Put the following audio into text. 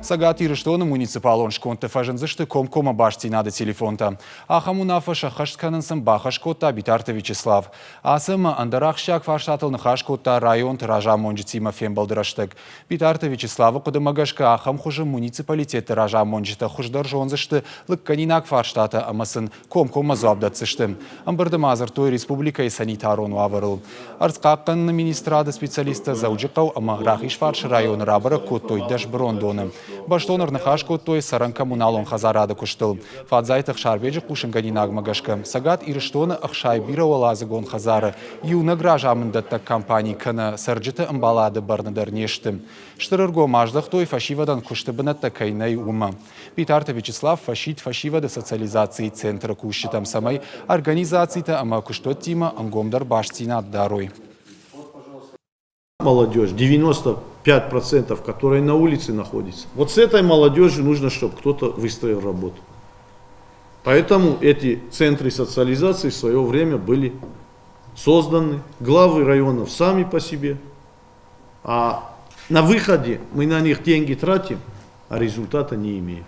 Цӕгат Ирыстоны муниципалон скондты фӕзындзысты комкоммӕ бастдзинады телефонтӕ. Ахӕм уынаффӕ сӕххӕст кӕнын сын бахӕс кодта Битарты Вячеслав. Ацы ӕмӕ ӕндӕр ахсджиаг фарстатыл ныхас кодта районты разамонджытимӕ фембӕлды рӕстӕг. Битарты Вячеславы хъуыдымӕ гӕсгӕ ахӕм хуызы муниципалитетты разамонджытӕ хуыздӕр зондзысты лыггӕнинаг фарстатӕ ӕмӕ сын комкоммӕ дзуапп дӕтдзысты. Ӕмбырды ма дзырдтой республикӕйы санитарон уавӕрыл. Ӕрдзхъахъхъӕныны министрады специалисттӕ Дзӕуджыхъӕу ӕмӕ Рахизфарсы районы рабӕрӕг кодтой 10 бырондоны. Бӕстон ӕрныхас кодтой цӕрӕн-коммуналон хӕдзарады куыстыл. Фадзайты Ӕхсарбеджы хъусынгӕнинагмӕ гӕсгӕ, Цӕгат Ирыстоны 60 бирӕуӕладзыгон хӕдзары иунӕг разамынддӕттӕг компани кӕнӕ цӕрджыты ӕмбалады бӕрны дӕр не сты. Стыр ӕргом аздӕхтой, фӕсивӕдӕн куысты бынӕттӕ кӕй нӕй, уымӕ. Битарты Вячеслав фӕсидт фӕсивӕды социализацийы центры кусджытӕм, цӕмӕй организацитӕ ӕмӕ куыстуӕттимӕ ӕнгомдӕр бастдзинад дарой. Молодежь, 95%, которая на улице находится. Вот с этой молодежью нужно, чтобы кто-то выстроил работу. Поэтому эти центры социализации в свое время были созданы. Главы районов сами по себе. А на выходе мы на них деньги тратим, а результата не имеем.